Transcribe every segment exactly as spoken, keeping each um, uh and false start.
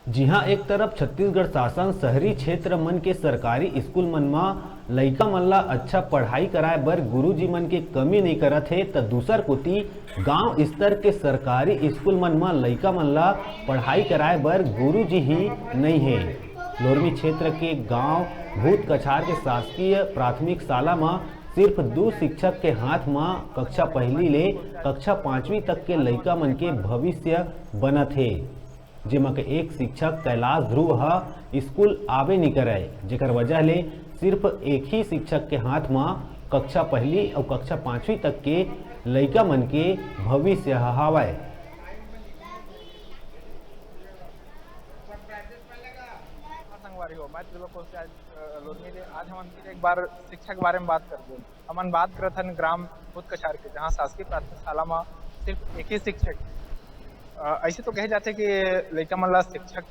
जी हां, एक तरफ छत्तीसगढ़ शासन शहरी क्षेत्र मन के सरकारी स्कूल मन म लइका मन ला अच्छा पढ़ाई कराए बर गुरुजी मन के कमी नइ करत हे, त दूसर कोति गांव स्तर के सरकारी स्कूल मन म लइका मन ला पढ़ाई कराए बर गुरुजी ही नइ हे। लोरमी क्षेत्र के गांव भूत कछार के शासकीय प्राथमिक शाला म सिर्फ दू शिक्षक के हाथ म कक्षा पहली ले कक्षा पांचवी तक के लइका मन के भविष्य बनत हे। जेमा के एक शिक्षक कैलाश ध्रुव ह स्कूल आबे नइ करय, जेकर वजह ले सिर्फ एक ही शिक्षक के हाथ म कक्षा पहली अउ कक्षा पांचवी तक के लइका मन के भविष्य ह हावय। संगवारी हो, मैं त्रिलोक कौशिक आज, अ, लोरमी ले। आज हमन फिर एक बार शिक्षा के बारे में बात करबो। हमन बात करत हन ग्राम भूत कछार के, जहां शासकीय प्राथमिक शाला म सिर्फ एक ही शिक्षक। अ, ऐसे तो कहे जाथे कि लइका मन ला शिक्षक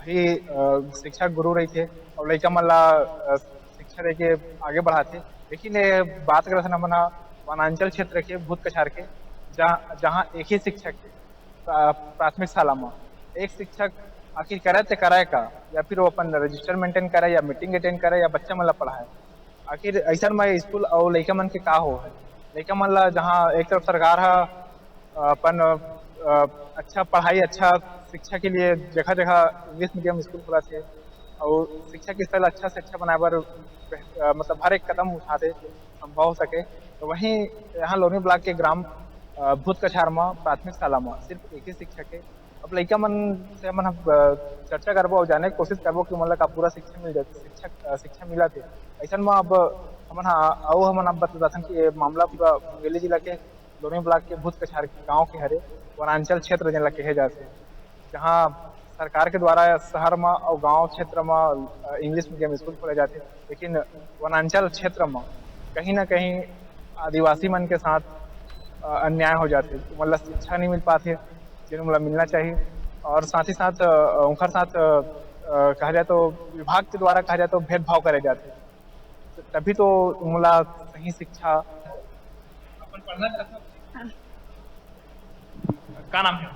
ही, अ, शिक्षक गुरु रहिथे अउ लइका मन ला, अ, शिक्षा देके आगे बढ़ाथे। लेकिन ये बात करत हन हमन ह वनांचल क्षेत्र के भूत कछार के, जहां, जहां एक ही शिक्षक हे, प्रा-, प्राथमिक शाला म एक शिक्षक आखिर करे ते करे का, या फिर वो अपन रजिस्टर मेंटेन करे, या मीटिंग अटेंड करे, या बच्चा मन ला पढ़ाए। आखिर ऐसन में स्कूल अउ लइका मन के का हो है? लइका मन ला जहाँ एक तरफ सरकार ह अपन, अ, अच्छा पढ़ाई, अच्छा शिक्षा के लिए जगह-जगह इंग्लिश मीडियम स्कूल खोलत हे अउ शिक्षा के स्तर ला अच्छा से अच्छा बनाए बर, अ, मतलब हर एक कदम उठाथे, संभव हो सके। तो वहीं यहाँ लोरमी ब्लॉक के ग्राम, अ, भूत कछार म प्राथमिक शाला म सिर्फ एक ही शिक्षक हे। अब लइका मन से हमन ह, अ, चर्चा करबो अउ जाने के कोशिश करबो कि ओमन ला का पूरा शिक्षा मिल जाथे, शिक्षा, अ, शिक्षा मिलत हे। अइसन म अब हमन ह, अउ हमन अब बता देथन कि ये मामला पूरा मुंगेली जिला के लोरमी ब्लॉक के भूत कछार गांव के हरे, वनांचल क्षेत्र जेन ला कहे जाथे, जहां सरकार के द्वारा शहर म अउ गांव क्षेत्र म, अ, इंग्लिश मीडियम स्कूल खोले जाथे, लेकिन वनांचल क्षेत्र म कहीं ना कहीं आदिवासी मन के साथ, अ, अन्याय हो जाथे, ओमन ला शिक्षा नहीं मिल पाथे, जेन ओमन ला मिलना चाहिए। और साथ ही साथ, अ, उनकर साथ, अ, अ, कहा जाए तो विभाग के द्वारा कहा जाए तो भेदभाव करे जाथे, तभी तो ओमन ला सही शिक्षा। अपन पढ़ना चाहत हो? हाँ। का नाम है?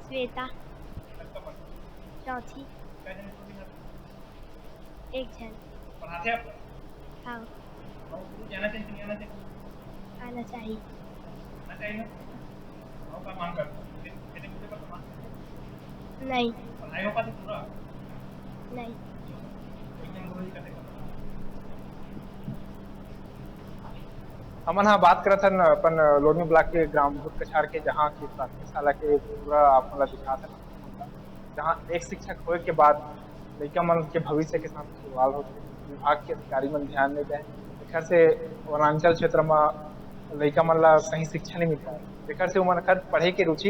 श्वेता। कतका पढ़? चौथी। कै झन स्कूल में? एक झन। पढ़ाथे आप? हाँ। और स्कूल जाना चाहिए कि नहीं आना चाहिए? आना चाहिए। आना चाहिए ना? और का मांग करते हो? खेले, खेले कूदे का तो मांग करते हो? नहीं। पढ़ाई हो पाती पूरा? नहीं। एकदम बोलो जी, कैसे करना? हमन ह बात करत हन अपन लोरमी ब्लॉक के ग्राम भूत कछार के, जहाँ की प्राथमिक शाला के पूरा आप मन ला दिखात हन, जहाँ एक शिक्षक होए के बाद लइका मन के भविष्य के साथ खिलवाड़ होथे, विभाग के अधिकारी मन ध्यान नइ दें। एखर से वनांचल क्षेत्र म लइका मन ला सही शिक्षा नइ मिल पाए, एखर से ओमन कर पढ़े के रुचि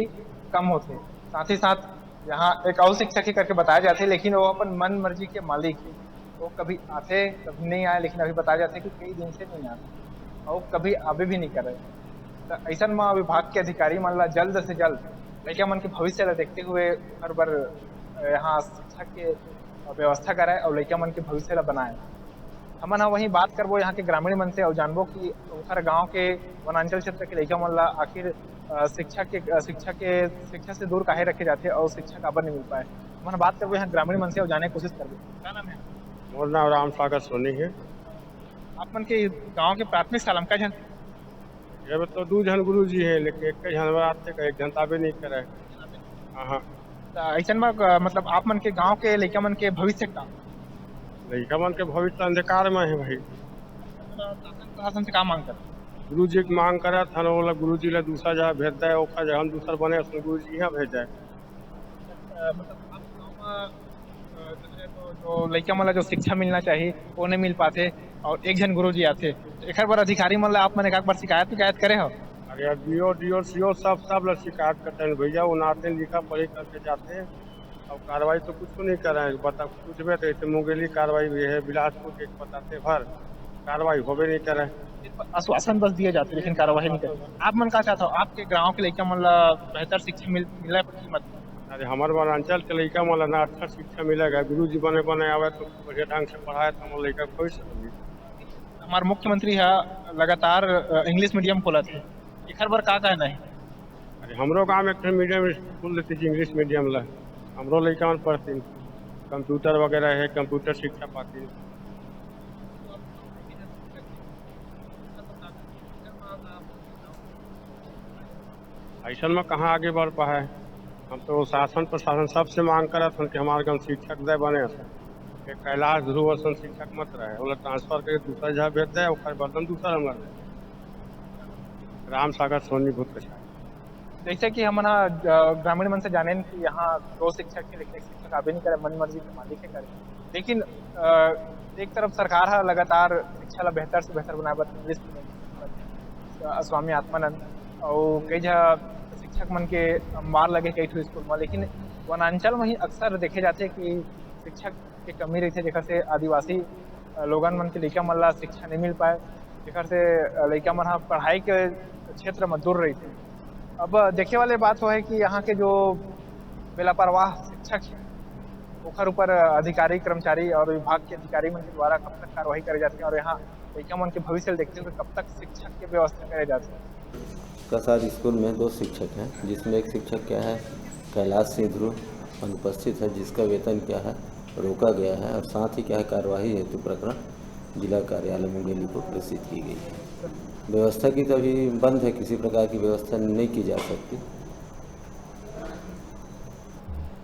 कम होथे। साथ ही साथ यहाँ एक अउ शिक्षक हे करके बताया जाथे, लेकिन वो अपन मन मर्जी के मालिक हे। वो कभी आथे, कभी नहीं आए, लेकिन अभी बताया जाथे कि कई दिन से नहीं आथे, और कभी आबे भी नहीं करे। तो ऐसन में विभाग के अधिकारी मन ला जल्द से जल्द लइका मन के भविष्य ला देखते हुए हर बार, अ, यहाँ शिक्षा के व्यवस्था कराए और लइका मन के भविष्य ला बनाए। हमन ह वहीं बात करबो यहाँ के ग्रामीण मन से और जानबो कि ओखर गांव के वनांचल क्षेत्र के लइका मन ला आखिर, अ, शिक्षा के, अ, शिक्षा के, शिक्षा से दूर काहे रखे जाथे और शिक्षा काबर नहीं मिल पाए। हमन बात करबो यहाँ ग्रामीण मन से और जाने के कोशिश करबो। का नाम है? मोर नाम राम सागर सोनी है। आप मन के गांव के प्राथमिक शाला में कै झन? एमे तो दू झन गुरु जी हैं, लेकिन एक झन बर आथे, एक झन ताबे नहीं करे। हाँ, हाँ। त अइसन में, अ, मतलब आप मन के गांव के लइका मन के भविष्य का? लइका मन के भविष्य अंधकार में है भाई। शासन प्रशासन से का मांग करत? गुरु जी के मांग करत हन, ओला गुरु जी ला दूसरा जगह भेज दे, ओखर जगह हम दूसर बने, उसमें गुरु जी यहाँ भेज दे। अ, मतलब आप गाँव म, अ, जो है तो जो लइका मन ला जो शिक्षा मिलना चाहिए, वो नहीं मिल पाथे, और एक झन गुरु जी आथे। तो एकर बर अधिकारी मन ला आप मन एक आध बार शिकायत विकायत करे हो? अरे यार, डीओ, डीओ, सीओ सब, सब ला शिकायत करते हैं भैया, वो नाते लिखा पढ़ी करके जाते हैं, और कार्रवाई तो कुछ नहीं कर रहे हैं। बता, पूछबे तो ऐसे मुंगेली कार्रवाई भी है, बिलासपुर के एक बताते भर कार्रवाई होबे नहीं करे। आश्वासन बस दिए जाते, लेकिन कार्रवाई नहीं करे। आप मन का चाहता हो, आपके गांव के लइका मन ला बेहतर शिक्षा मिल, मिले की मत? अरे, हमर वनांचल के लइका मन ला ना अच्छा शिक्षा मिलेगा। गुरु जी बने बने आवे तो बढ़िया ढंग से पढ़ाए तो हमर लइका कोई से नहीं। हमार मुख्यमंत्री है लगातार, अ, इंग्लिश मीडियम खोलत है, एकर बर का कहना है? अरे, हमरो गांव में एक ठन मीडियम स्कूल लेती जी, इंग्लिश मीडियम ला। हमरो लइका मन पढ़तिन, कंप्यूटर वगैरह हे, कंप्यूटर शिक्षा पातिन। अइसन में कहाँ आगे बढ़ पाए? हम तो शासन प्रशासन सबसे मांग करत हन कि हमारे गाँव शिक्षक दे बने असन, कि कैलाश ध्रुव असन शिक्षक मत रहे, ओला ट्रांसफर करके दूसरा जगह भेज दे, ओकर बदल दूसरा नंबर दे। राम सागर सोनी भूत कछार। जैसे कि हमन ह, अ, ग्रामीण मन से जानेन कि यहाँ दो शिक्षक हे, लेकिन एक शिक्षक आबे नहीं करे, मन मर्जी के मालिक हे करे। लेकिन, अ, एक तरफ सरकार ह लगातार शिक्षा ला बेहतर से बेहतर बनाए बर इंग्लिश मीडियम, अ, स्वामी आत्मानंद अउ कई झा शिक्षक मन के अंबार लगे कई ठो स्कूल म, लेकिन वनांचल में ही अक्सर देखे जाथे कि शिक्षक के कमी रहिथे, जेकर से आदिवासी, अ, लोगन मन के लइका मन ला शिक्षा नहीं मिल पाए, जेकर से, अ, लइका मन ह पढ़ाई के क्षेत्र में दूर रहिथे। अब देखे वाले बात वो है कि यहाँ के जो बेलापरवाह शिक्षक हैं, ओकर ऊपर अधिकारी, कर्मचारी और विभाग के अधिकारी मन के द्वारा कब तक कार्रवाई करे जाथे और यहाँ लइका मन के भविष्य ल देखते हुए कब तक शिक्षक के व्यवस्था करे जाथे। कसार स्कूल में दो शिक्षक हैं, जिसमें एक शिक्षक क्या है, कैलाश सिंह ध्रुव अनुपस्थित है, जिसका वेतन क्या है, रोका गया है और साथ ही क्या है, कार्यवाही हेतु प्रकरण जिला कार्यालय मुंगेली को प्रेषित की गई है। व्यवस्था की तो अभी बंद है, किसी प्रकार की व्यवस्था नहीं की जा सकती।